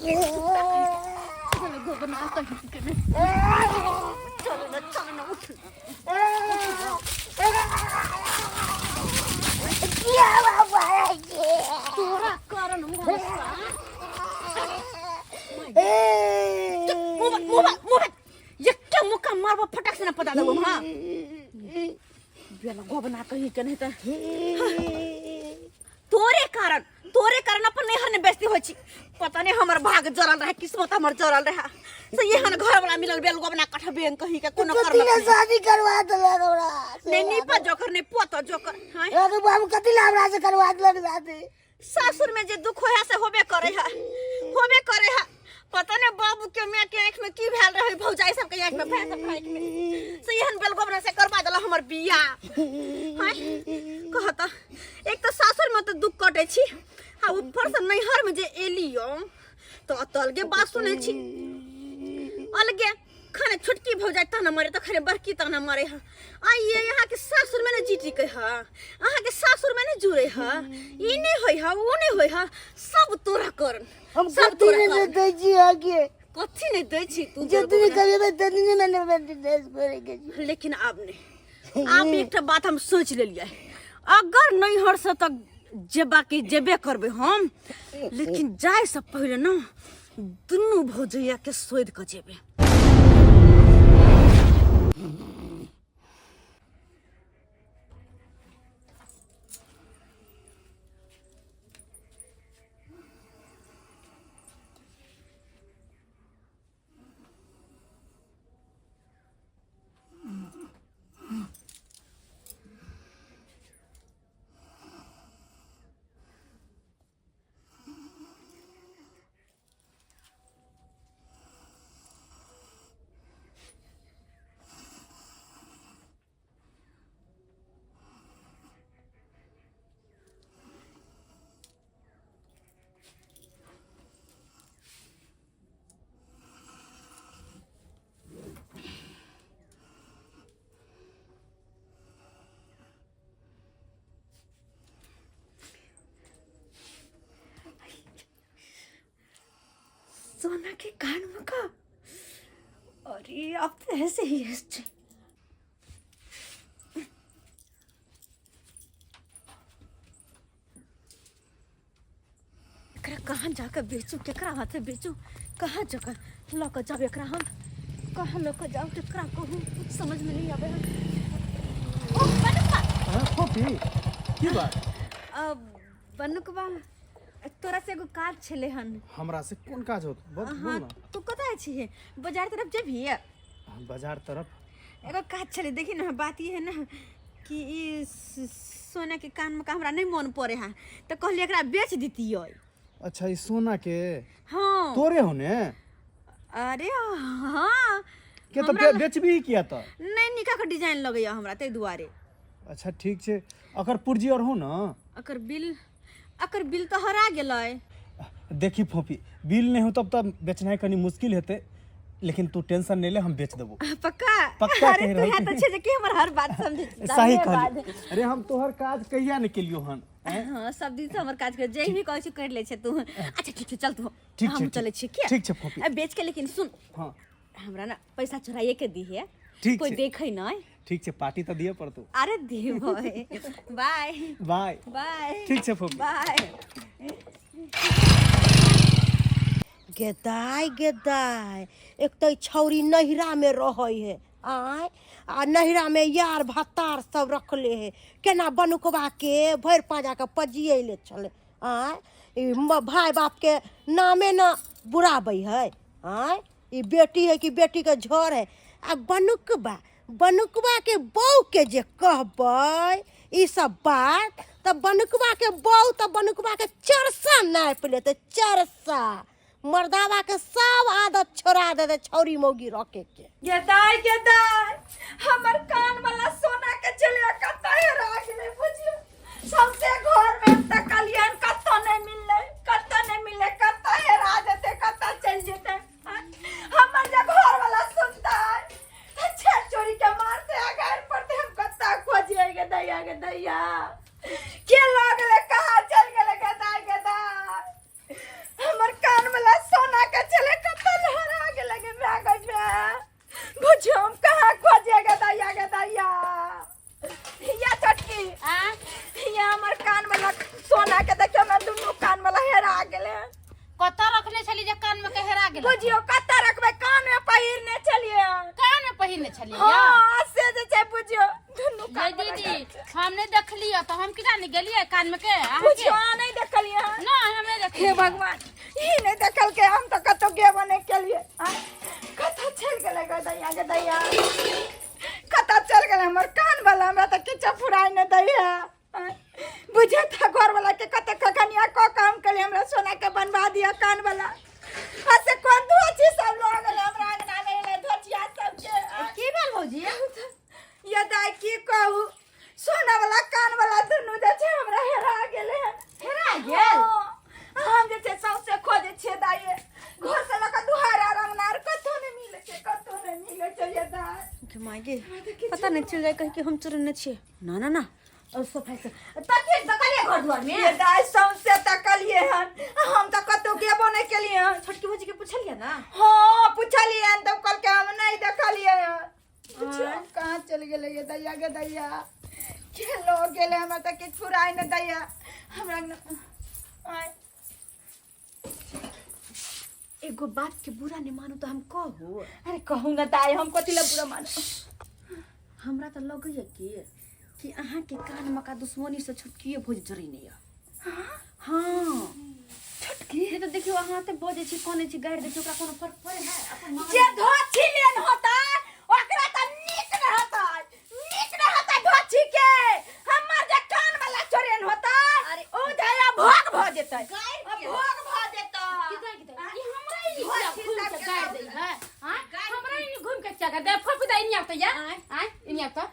चलो गोबना कहीं के नहीं। चलो ना, चलो ना, उठ ना। तोरा कारण मुँह मुँह मुँह एकटा मुक्का मारबो फटक से ना पता देबो। हां, बेला गोबना कहीं के नहीं त तोरे कारण, तोरे कारण अपन नैहर ने बेइज्जती होइ छी। पता नहीं हमर भाग जरल रहे, किस्मत हमर जरल रहे से एहन घर वाला मिलल, बेल गोबना कठ बेंग कहीं के कोनो कथी कर्म ले शादी करवा देलक हमरा? ने नीपा जोकर ने पोता जोकर। हां, अरे बाबू, कथी ले हमरा से करवा देलक शादी? सासुर में जे दुख होया से होबे करे है, होबे करे है। पता नहीं बाबू के माय के आँख में की भेल रहे, भौजाई सब के आँख में, भाई सब के आँख में, से एहन बेल गोबरा से करवा देला हमर बियाह। हाय, कहता एक तो सासुर में तो दुख कटे छी आ ऊपर से नैहर में जे एलियो तो अत अलगे बात सुनै छी अलगे। खाने छोटकी भौजाई ताना मारे तो खाने बड़की ताना मारे है। आइए यहाँ के सासुर में ने जीटी के है, अहाँ के सासुर में ने जुड़े है, ई नहीं होय है, वो नहीं होय है, सब तोरा करन। हम सब कथी तोरा नहीं करन। दै छी आगे? कथी नहीं दै छी तू? जतनी कभी मैं ततनी मैंने देश करे के छी। लेकिन आब नहीं, आब एकटा बात हम सोच लेलियै, अगर नैहर से तक जेबा के जेबे करबै हम, लेकिन जाय से पहिले ना दुनू भौजैया के शोधि कऽ जेबै। सोना के कान में का? अरे, अब तो ऐसे ही है। एकरा कहाँ जाकर बेचू? केकरा हाथे बेचू? कहाँ जाकर लऽ कऽ जाब एकरा हम? कहाँ लऽ कऽ जाउ? केकरा कहू? कुछ समझ में नहीं आवे है। ओ बनुकबा! हाँ फोफी, की बात? अब बनुकबा, तोरा से एगो काज छलै हन। हमरा से कोन काज होत? बोल। हाँ। बोल ना। तू कतऽ छी? बाजार तरफ जेबही? हम बाजार तरफ। एगो काज छलै। देखी ना, बात ई है ना कि ई सोना के कान में का हमरा नहीं मन पड़े है, तऽ कहलियै एकरा बेच दितियै। अच्छा, ई सोना के? हाँ। तोरे हो ने? अरे हाँ। के तऽ हमरा बेचबी किया तऽ? नहीं, निका के डिजाइन लगैया हमरा, ताहि दुआरे। अच्छा, ठीक छै। अकर पुर्जी और हो ना? अकर बिल, अकर बिल तऽ हरा गेलै। देखी फोफी, बिल नहीं हो तब तऽ बेचनाइ कनी मुश्किल हेतै, लेकिन तू टेंशन नहीं ले, हम बेच देबो। पक्का? पक्का। अरे कहि तू रहल है तऽ छै जे कि हमर हर बात समझै छी। सही। धन्यवाद। कहली। अरे, हम तोहर काज कहिया ने केलियो हन, आँय? हाँ, सब दिन से हमर काज कर, जे भी कहै छी कर लै छै तू। अच्छा, ठीक छै, चल तू। ठीक छै, हम ठीक। चलै छी के। ठीक छै फोफी। आ, बेच के, लेकिन सुन। हाँ। हमरा ना पैसा चोराइए के दिहे। ठीक कोई छै। देखे नहीं। ठीक छै, पार्टी तऽ दिअ पड़तौ। अरे देबै। बाय। बाय। बाय। ठीक छै फोफी। बाय। गेदाय गेदाय, एक तऽ ई छौरी नैहरामे रहै है, आँय, आ नैहरामे यार भत्तार सब रखले है। केना बनुकबाके भरि पाँजाके पजियैले छलै। आँय, ई भाय बापके नामे न बुराबै है। आँय, ई बेटी है कि बेटीके झड़ है? आ बनुकबा, बनुकबाके बहूके जे कहबै ई सब बात तऽ बनुकबाके बहू तऽ बनुकबाके चरसा नापि लेतै, चरसा। मर्दाबाके सब आदत छोड़ा देतै छौरी मौगी रखे के। गेदाय गेदाय, हमर कान वाला सोना के चलिया कतऽ हेरा गेलै? बुझियो, सौंसे घर में तकलियन, कतऽ नहि मिललै, कतऽ नहि मिललै। कतऽ हेरा जेतै? कतऽ चलि जेतै? आँय? हमर जे घर वाला सुनतै तऽ छेड़ चोरी के मारते अगाड़ पड़ते। हम कतऽ खोजिए गे दैया, गे दैया? के लऽ गेलै? कहाँ चलि गेलै? गेदाय गेदाय, हमर कान वाला सोना। गेल बुझियो कतऽ रखबै कान में पहिरने छलियै हन। कान में पहिरने छलियै हाँ से जे छै बुझियो दुनू ये कान वाला दीदी हम नहीं देखलियै तो हम की जाने गेलियै कान में के अहाँके बुझियो अहाँ नहीं देखलियै हन। ना हम नहीं हे देखलियै भगवान ई नहीं देखल के हम तो कतौ गेबो नहीं केलियै आँय, कतऽ चलि गेलै गो दैया गे दैया कतऽ चलि गेलै हमर कान वाला हमरा तऽ किछो फुराय नहि दैया आँय, बुझे था घर वाला के कते खखनिया कऽ काम केलियै हमरा सोना के बनवा दिअ कान वाला आ से कोन धोची सब लऽ गेलै हमरा अंगना मे एलै धोचिया सबके आँय। की भेल भौजी ये दाइ की कहू सोना वाला कान वाला दुनू जे छै हमरा हेरा गेलै हन हेरा गेल हाँ, हम जे छै सौंसे खोजै छियै दाइ घर से लऽ कऽ दुहारा रंगनार कतौ नहि मिलै छै कतौ नहि मिलै छै ये दाइ गे माय गे पता नहीं चल जाए कहीं कि हम चोरने छियै ना ना ना और सफाई से तकिए तकलिए घर दुआर में ये दाइ सौंसे तकलियै हन हम तऽ कतौ गेबो नहि केलियै हन छोटकी भौजी के पूछलिए ना हाँ पुछलियै हन तब कहलकै हम नहि देखलियै हन पुछियौ कहाँ चलि गेलै ये दैया गे दैया के लऽ गेलै हमरा तऽ किछु फुराय नहि दैया हमरा आँय एगो बात के बुरा नहीं मानू तो हम कहू अरे कहू ना दाइ हम कथी लए बुरा मानू हमरा तऽ लगैया कि कि अहाँके कान मका दुश्मनी से छोटकिए भोज जरी नहीं हाँ छोटकी नहीं तो देखियो अहाँ ते बजै छी कनै छी गारि दै छी ओकरा कोनो फर्क पड़े है अपन माँ जे धोछी लेन होता ओकरा तऽ नीक न होता नीक न होता धोछी के हमर जे कान वाला चोरेन होता ओ धैया भोग भ जेतै भोग भ जेतै की दाइ, की दाइ, ई हमरा ई घूम के गारि दै है आँय? हमरा ई घूम के क्या दे फोफी दाइ इन्ने आवतै या आँय इन्ने आवतै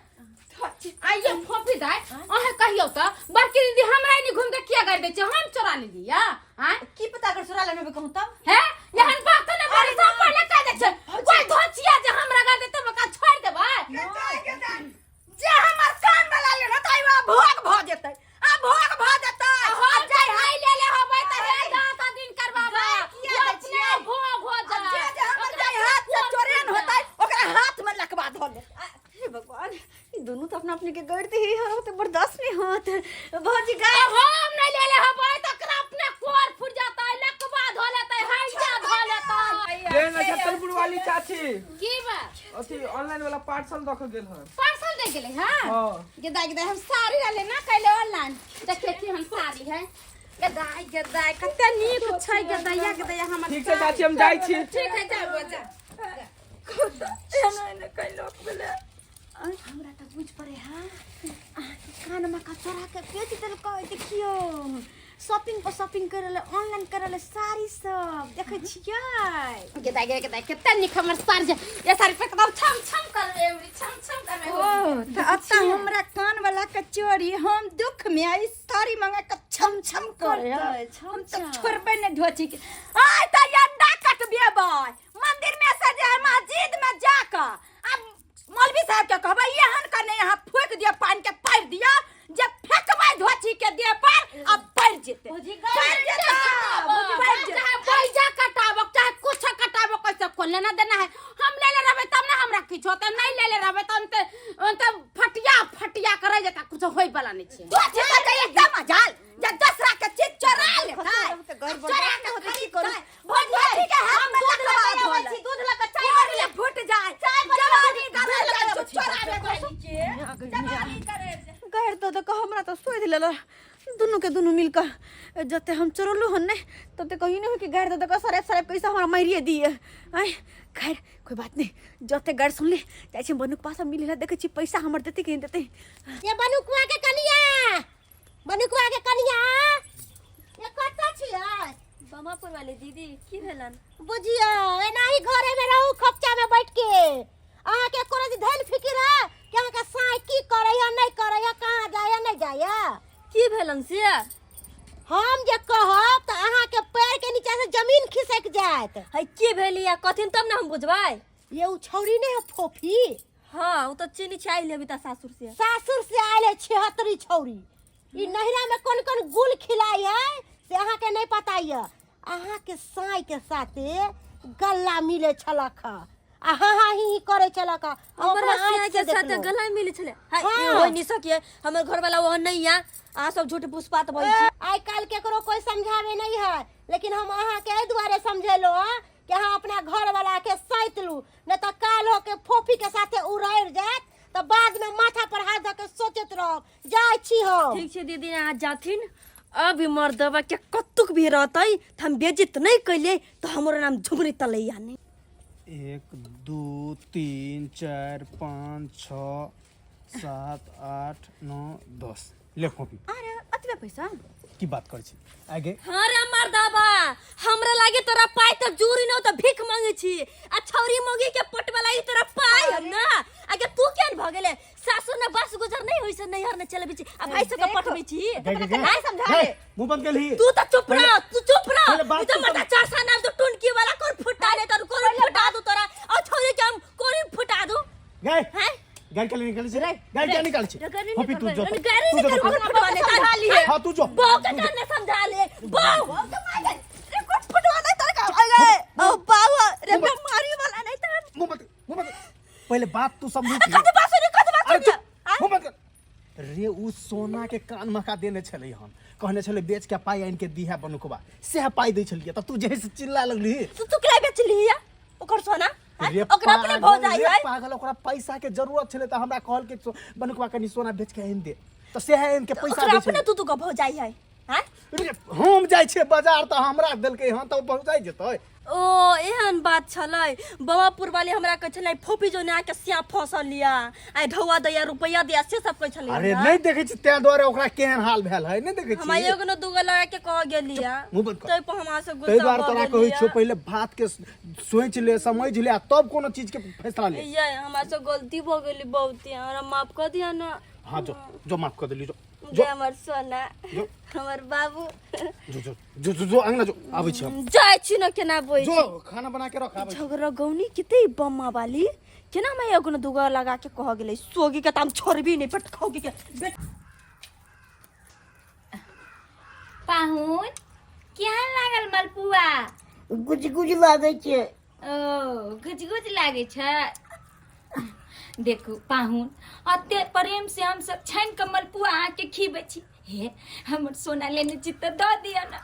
आइए फोफी दाइ अहाँ कहियौ तऽ बड़की दीदी हमरा एनी घूम के किया गारि दै छै हम चोरा लेली या आँय की पता अगर चोरा लेने कहूँ तब हे एहन बात ने बड़ी सब पहिले कह दै छै कोई धोचिया जे हमरा गारि देतै ओकरा छोड़ि देबै जे हमर कान वाला लेन होता ओ भोग भ जेतै आ भोग भ जेतै हम जे नहीं ले ले होबै तऽ हे दाता दिन करबाबै किया दै अपने छियै? भोग हो आ जाए जे जे हमर जाय हाथ से चोरेन होतै ओकरा हाथ में लकवा धऽ लेतै हे भगवान ई दुनू तो अपना अपने के गड़ दे हम तो बर्दाश्त नहीं होत भौजी गाय अब हम नहीं ले ले हबै त एकरा अपने कोर फुट जाता है लकवा धो लेतै हैजा धो लेतै ये नक्षत्रपुर वाली चाची की बात अथी ऑनलाइन वाला पार्सल दऽ के गेल हन पार्सल दे गेलै हां हाँ गेदाय गेदाय हम साड़ी रहले ना कैले ऑनलाइन देखिए कि हम साड़ी है गेदाय गेदाय कते नीक छै गेदैया गेदैया हमर ठीक छै चाची हम जाइ छी ठीक है जाबो जा एना एना कैलोक भेलै हमरा तऽ बुझ पड़े हाँ अहाँके कानमा का चोरा के बेच देलकै देखियौ शॉपिंग पर शॉपिंग करे ले ऑनलाइन करे ले साड़ी सब देखै छियै गेदाय गेदाय गेदाय कते नीक हमर साड़ी छै ये साड़ी पर एकदम छम छम करबै एमरी छम छम करबै ओ तऽ अतऽ हमरा कान वाला के चोरी हम दुख में आई साड़ी मंगा के छम छम करे करतै, छम हम तऽ छम। छोड़बै नहि धोची के आइ तऽ अंडा कटबेबै मंदिर में से जे मस्जिद में जाकऽ आ मौलवी साहब के कहबै एहन के नहीं अहाँ फूक दिअ पानि के पारि दिअ जे फेकबै धोची के देह पर आ पड़ि जेतै पड़ि जेतै पड़ि जेतै चाहे बैजा कटाबो चाहे कुछ कटाबो कैसे को लेना देना है हम ले ले रहबै तब ना हमरा किछु होतै नहीं ले ले रहबै तब ते ते फटिया फटिया करे जेता कुछ होय वाला नहीं छै धोची के एकदम मजाल जे दोसरा के चीज चोरा लेतै घर चोरा बर्बाद के होतै की खरीद करू तै भौजी के हाथ में दूध लकवा लऽ के धोले अबै छी, दूध लऽ के चाय चाय ले फूट जाए जवानी करे जाए चोरा ले जवानी करे गैर तो देखो हमरा तो सोच लेला दुनू के दुनू मिल कर जते हम चोरलू हन ने तते कहीं नहीं हो कि गैर तो देखो सरे सरे पैसा हमरा मारिए दिए आय खैर कोई बात नहीं जते गैर सुनली जाइ छी बनुक पास मिले देखै छी पैसा हमर देते कि नहीं देते ये बनुकुआ के कनिया बनुकुआ के कनिया ये कतऽ छियै बमापुर वाली दीदी की भेलन बुझियौ एनाही घरे में रहू खोपचा में बैठ के अहाँके कोनो चीज धैल फिकिर है कि अहाँके साँय की करैया नहीं करैया कहाँ जाइया नहीं जाइया की भेलन से हम जे कहब तऽ अहाँके पैर के नीचा से जमीन खिसक जायत है की भेली आ कथिन तब ने हम बुझबै ये उ छौरी नहीं है फोफी हाँ वो तो चीनी चाय लेबी ता सासुर से सासुर से आयल है छिहत्तरी छौरी ई नहिरा में कोन कोन गुल खिलाई है से अहाँ के नहीं पता ये अहाँ के साई के साथे गल्ला मिले छलक ह आ हाँ हाँ ही ही करे छलक ह हम हमरा अपना सिया आँखि के से साथे देखलहुँ। गला मिले छले हाय हाँ। ई होय नहीं सकिए हमर घर वाला ओहन नहीं या अहाँ सब झूठ पुष्पात भइल छी आइ काल्हि केकरो कोई समझावे नहीं है लेकिन हम अहाँ के एहि दुआरे समझेलो हँ कि अहाँ अपना घरवाला के सैत लू, नहीं तो काल हो के फोफी के साथे उड़ारि जायत तऽ बाद में माथा पर हाथ धऽ के सोचैत रहब। जाइ छी हम। ठीक छै दीदी, अहाँ जाथिन। अभी मर्दबा के कतुक भी रहतै तऽ हम बेजित नहि कैलियै तऽ हमरो नाम झुमरी तलैया नहि। 1 2 3 4 5 6 7 8 9 10 ले कॉपी। अरे अतबे पैसा की बात करै छी आगे? हाँ रे मर्दाबा, हमरा लागे तोरा पाई त जूरी न त भीख मांगे छी आ छौरी मोगी के पटवा लागी तोरा पाई है ना। आगे तू केन भ गेले? सासु न बस गुजर नहीं होई से नैहर न चलबे छी आ भाई सब के पटबै छी। गे, गे, गे। नहीं समझा गे, रे। मुंह बंद कर ली। तू त चुप रह, तू चुप रह। पहिले बात ई तो तो मर्दा समझ। चार सा नाम तो टुनकी वाला कोन फुटा ले तर कोन फुटा दू तोरा और छौरी के हम कोन फुटा दू? गे। हैं? गाड़ी के निकाल छी, गाड़ी के निकाल छी। गाड़ी होपी तू जो, गाड़ी तू जो, निकाल, कोन फुटवा ले समझा लिए। हां तू जो। बहू के कान ने समझा ले बहू। रे कोन फुटवा नहीं तर का आ गए ओ बाबा रे मारी वाला नहीं तर। मुंह बंद, मुंह बंद। पहले बात तू समझ। कथी बात सुनी, कथी बात अरे सुनी? चुप, मुंह बंद कर। रे उ सोना के कान मका देने छलै हन, कहने छलै बेच के पाई आनि के दीहा बनुकबा, सएह पाई दै छलियै तब तू जे से चिल्ला लगली। तू तू केला बेचली या ओकर सोना? हैं? रे ओकरा अपने पागल, भौ जाइ रे है। पागल, ओकरा पैसा के जरूरत छलै त हमरा कहल के बनुकबा कनी सोना बेच के आनि दे, त सएह आनि के पैसा ओकरा दै अपने छलै। तू तू के भौ जाइ है। हैं? रे हम जाइ छियै बाजार त हमरा देलकै हन त ओ पहुँचाइ जेतै। ओ एहन बात छलै। बवापुर वाले हमरा कहै छलै फोफी जो ने आके स्या फसल लिया आइ ढौआ दैया रुपैया दिया से सब कहै छलै। अरे हमरा। नहीं देखै छी तें दुआरे ओकरा केहन हाल भेल है, नहीं देखै हमरा छी। एगो न दूगो लगा के कह गेलिया मुंह बंद कर। तै पर हमरा से ताहि गुस्सा दुआरे भऽ तोरा कहै गेलिया। छियौ पहिले बात के सोचि ले, समझ ले आ तब कोनो चीज के फैसला ले। ये हमरा से गलती भऽ गेली बहुत, हमरा माफ कर दिया ना। हाँ जो जो माफ कर देली, जो जे हमर सोना, जो। हमर बाबू। जो जो जो जो जो अंगना जो, आबै छी हम। जाइ छी न केना बोइ जो खाना बना के रख, आबै छी। झगड़ा गौनी कते बम्मा वाली केना मैं एगो न दूगो लगा के कह गेलै सोगी के त हम छोड़बी नहीं पट खाओगी के बेट। पाहुन केहन लागल मलपुआ? गुज गुज लागै छै। ओ गुज गुज लागै छै। देखू पाहुन, अते प्रेम से हम सब छानि के मलपुआ अहाँके खिबै छी। हे हमर सोना लेने छी तऽ दऽ दिअ ने,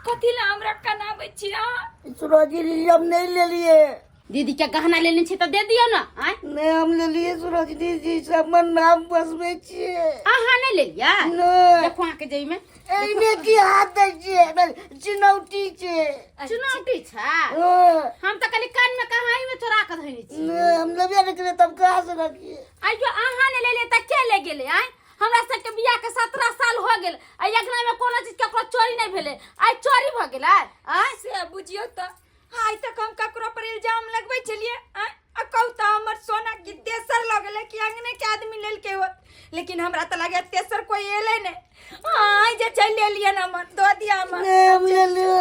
कथी लए हमरा कनाबै छी अहाँ? सुरजी दीदी हम नहीं लेलिए। दीदी के गहना लेने छी तऽ दे दियौ ने। आँय नहीं हम लेलिए सुरजी दीदी, से हमर नाम बसबै छियै। अहाँ नहि लेलियै? नहि। देखू अहाँके जेबीमे। एहिमे की हाथ दै छियै? एहिमे चुनौती छै। चुनौती छै? हँ। हम तऽ कहली कानमे कहाँ एहिमे चोरा कऽ धयने छी। नहि, हम लेबे नहि केलियै तब कहाँ से रखियै? आइयो अहाँ नहि लेलियै तऽ के ले गेलै? आँय हमरा सबके बियाह के 17 साल हो गेल, आ अगना में कोनो चीज केकरो चोरी नहीं भेलै, आइ चोरी भ गेलै। आँय से बुझियौ तऽ आइ तक हम ककरो पर इल्जाम लगबै छलियै, आँय आ कहू तऽ हमर सोना कि तेसर लऽ गेलै कि अंगने के आदमी लेलकै होत, लेकिन हमरा तऽ लागैए तेसर कोइ एलै नहि। आइ जे चलि एलियै हमर दऽ दिअ हमर। नहि, हम लेलियै,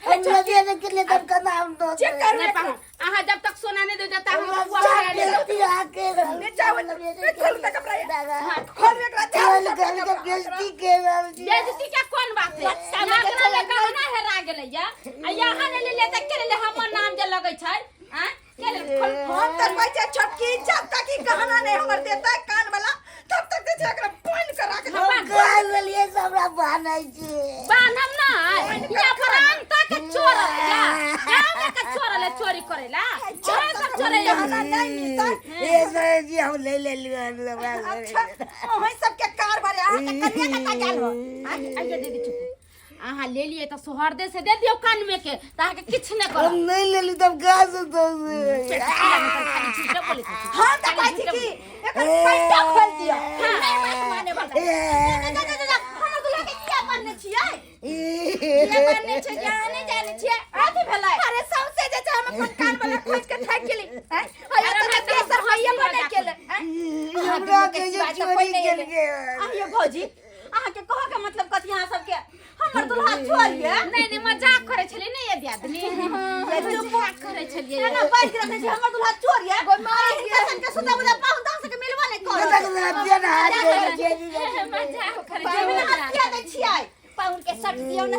हम लेबे नहि केलियै तब केना हम दऽ चेक देबै? करू नहि एकरा। पाहुन, अहाँ जब तक सोना नहीं दे जब तक हम हमरा पुआ साफ खा लेब। बेइज्जती अहाँके बेचा होत, लेबे नहि खोलू तऽ कपड़ा दादा। हाँ, खोलू एकरा, झाड़ू खोल सब खोल के कपड़ा। बेइज्जती के रहल छी। बेइज्जती के कोन बात है? यहाँ में गहना हेरा गेलै या आ यहाँ नहीं लेलियै तऽ के लेलै? हमर नाम जे लगै छै, आँय के लेलै? खोल। हम तऽ कहै छियै छोटकी, जब तक ई गहना नहि हमर देतै कान वाला तब तक जे छै एकरा पानि कऽ राख देबै। हम कह लेलियै से हमरा बान्है छै। बान्हब नहि, यहाँ प्राण तक के चोर या गाँव में के चोर ले चोरी करेला, चोर सब चोरे गहना नहि मिलतै। ए सर जी हम ले लेलियै। अच्छा अहाँ सबके कारबार है, अहाँके कनिया कतऽ गेल हो? आइए दीदी चुप, अहाँ ले लिए तऽ सोहरदे से दे दियौ कान में के, तऽ अहाँके किछु नहि हम करत। नहीं लेली तब कहाँ से दऽ? खाली झूठे बोलै छथिन। हम तऽ कहै छी कि एकर पैंटो खोलि दिअ। नहि बात माने वाला। जा जा जा जा, हमर दुल्हा के किया बान्हने छियै? किया बान्हने छै जे अहाँ नहि जानै छियै? कथी भेलै? अरे सौंसे जे छै हम अपन कान वाला खोजि के थाकि गेली। आँय? अरे अरे तऽ हमरा तेसर होइए बनै गेलै। आँय? हमरा के जे चोरी केल के। आइयो भौजी, अहाँके कहऽ के मतलब कथी? अहाँ सबके हमर दुल्हा चोर ये? नहि नहि, मजाक करै छलियै ने ये दियादनी, मजाक करै छलियै। एना बाजि के रखै छै हमर दुल्हा चोर ये। अरे हिनका संग के सुता बुला पाहुन दास के मिलबो नहि करत। मजाक करै पाहुन छलियै। हाथ किया दै छियै? पाहुन के सट दियौ ने।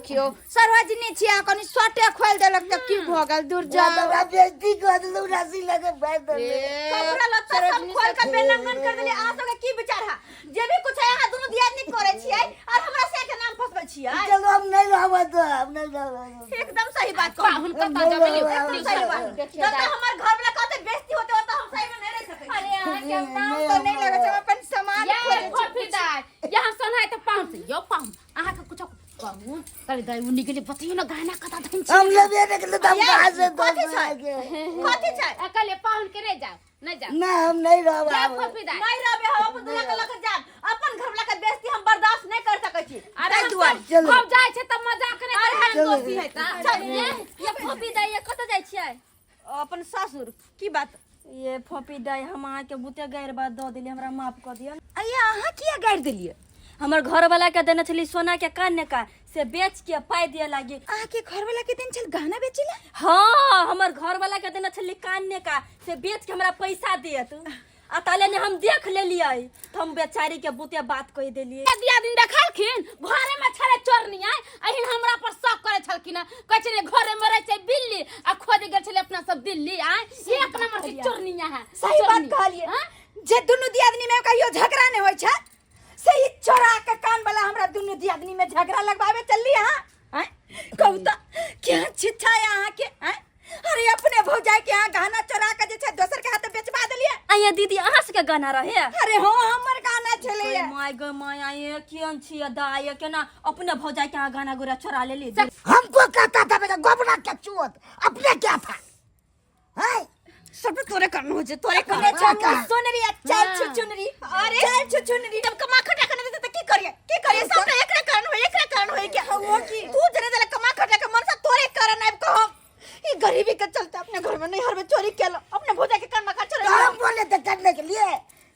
देखियो सरोजनी छी अहाँ कनी शर्टे खोलि देलक तऽ की भऽ गेल दूर जाओ हमरा बेइज्जती कऽ देलहुँ राशि लगे बाँधि देलहुँ। कपड़ा लत्ता सब खोल के बेलंगन कर देलिए अहाँ सबके की विचार है जे भी कुछ है अहाँ दुनू दियादनी करै छियै और हमरा से के नाम फसबै छियै चलो हम नहीं रहब तो हम नहीं रहब एकदम सही बात कहू पाहुन कतऽ जबै एकदम सही बात जब तक हमर घर वाला कहते बेइज्जती होते होते हम सही में नहीं रह सकै अरे अहाँ के नाम तऽ नहि लगै छै हम अपन सामान ये खोजै छी फोफी दाइ यहाँ सुनाइ तऽ पाहुन से यौ पाहुन अहाँके कुछो कहू तब दाइ उ निकले बतैयो न गहना कता धन छी हम लेबे नहीं करते तो हम कहाँ से कथी छै देंगे? कथी छै अकले पाहुन के नहीं जाओ नहीं जाओ ना हम नहीं रहब जाओ आब। फोफी दाइ नहीं रहबे हम अपन दूल्हा के लके जाब अपन घर वाला के बेइज्जती हम बर्दाश्त नहीं कर सकै छी अरे ताहि हम दुआरे सब चलो। हम जाइ छै तऽ मजाक नहि अरे करै हम दोषी है चल ये ये फोपी दाई ये कतऽ जाइ छियै अपन सासुर की बात ये फोपी दाई हम अहाँके बहुते गैर बात दऽ देलियै हमरा माफ कऽ दिअ अये अहाँ किया गारि देलियै हमर घरवाला के देने छली सोना के कान ने का से बेच के पाई दिए लागी अहाँके घरवाला के दिन छल गहना बेचे ला हाँ हमर घरवाला के देने छली कान ने का से बेच के हमरा पैसा देत आ ताले ने हम देख लेलियै तो हम बेचारी के बहुते बात कहि देलियै दिया दिन देखलखिन घरे में छले चोरनी आय अहिन हमरा पर शक करे छलखिन कहै छलै घरे में रहै छै बिल्ली आ खोज गेल छलै अपना सब दिल्ली आय एक नंबर के चोरनी है सही बात कहलियै जे दुनू दियादनी में कहियो झगड़ा नहि होइ छै से ही चोरा के कान वाला हमरा दुनू दियादनी में झगड़ा लगवावे चलली अहाँ आँय? कहू तऽ केहन छिच्छा है अहाँके आँय? अरे अपने भौजाई के यहाँ गहना चोरा के जे छै दोसर के हाथ बेचबा देलियै आइए दीदी अहाँ सबके गाना रहे अरे हाँ हमर गहना छलैया my गे my आये केहन छियै दाय केना अपने भौजाई के अहाँ गाना गोरा चोरा लेली हमको कहता था बेटा गोबरा के चोत अपने क्या था है सब तोरे कारण हो जे तोरे अपने कारण छौ सुनरी आ चल छुछुनरी अरे चल छुछुनरी जब कमा खटा के नहीं देते त की करिए की करिए सब तो एकरे कारण होई एकरे कारण होई के वो की तू जने देले कमा खटा के मन से तोरे कारण आब कहो ई गरीबी के चलते अपने घर में नहीं हर में चोरी केलो अपने भोजा के कान मका चोरी तो हम बोले थे करने के लिए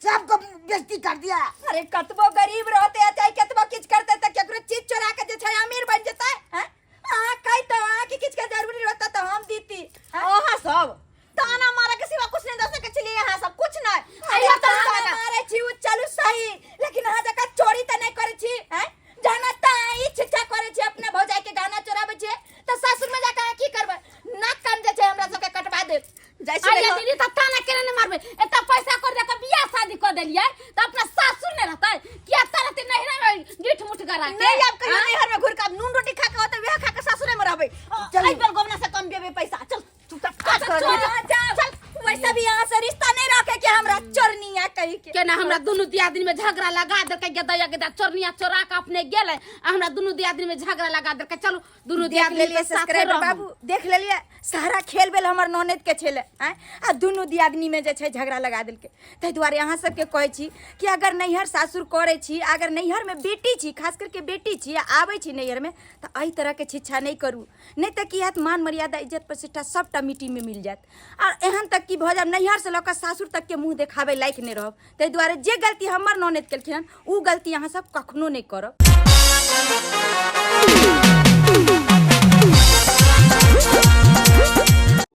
सबको बेइज्जती कर दिया अरे कतबो गरीब रहते आ चाहे कतबो किछ करते त केकरो चीज चोरा के जे छै अमीर बन जेतै हैं अहाँ कहितौ अहाँके किछु के जरूरी रहता तऽ हम दीती अहाँ सब ताना मारे के सिवा कुछ नहीं दे सके छलिए अहाँ सब कुछ नहीं अरे अरे ताना ताना मारे छी उ चलू सही लेकिन अहाँ जकाँ चोरी तऽ नहि करै छी हैं जहन तऽ ई छिच्छा करै छी अपना भौजाई के गहना चोराबै छियै तऽ सासुर में जाके अहाँ की करबै नाक कान जे छै हमरा सबके कटवा देब जाइ छी अरे देखो। दीदी तऽ ताना केना नहि मारबै एतऽ पैसा कर दे के बियाह शादी कऽ देलियै तऽ अपना सासुर नहि रहतै किया तऽ रहतै नहिरा मे गिठ मुठ गरा के नहीं अब कहियो नैहर में घुर के अब नून रोटी खा के होते वह खा के ससुरे में रहबे चल। आई बेल गोवना से कम देबे पैसा चल चुपचाप काज कर चल जाओ वैसे भी यहाँ से रिश्ता नहीं रखे के हमरा चोरनिया कही के केना हमरा दुनू दियादनी में झगड़ा लगा देलकै गेदैया गेदा चोरनिया चोरा के अपने गेलै आ हमरा दुनू दियादनी में झगड़ा लगा देलकै चलू दुनू देख दियादनी लेलिए के साथे सब्सक्राइबर रहू। बाबू देख लेलिए सारा खेल बेल हमर ननद के छेले आँय आ दुनू दियादनी में जे छै झगड़ा लगा देलकै ताहि दुआरे अहाँ सबके कहै छी कि अगर नैहर सासुर करै छी अगर नैहरमे बेटी छी खास करके बेटी छी आ आबै छी नैहरमे तऽ एहि तरहके शिक्षा नहि करू नहि तऽ की हैत मान मर्यादा इज्जत प्रतिष्ठा सभटा मिट्टीमे मिल जायत आर एहन तक कि भऽ जायब नैहरसँ लऽ कऽ सासुर तकके मुँह देखाबै लायक नहि रहब ताहि दुआरे जे गलती हमर ननद केलखिन हन ओ गलती अहाँ सब कखनो नहि करब।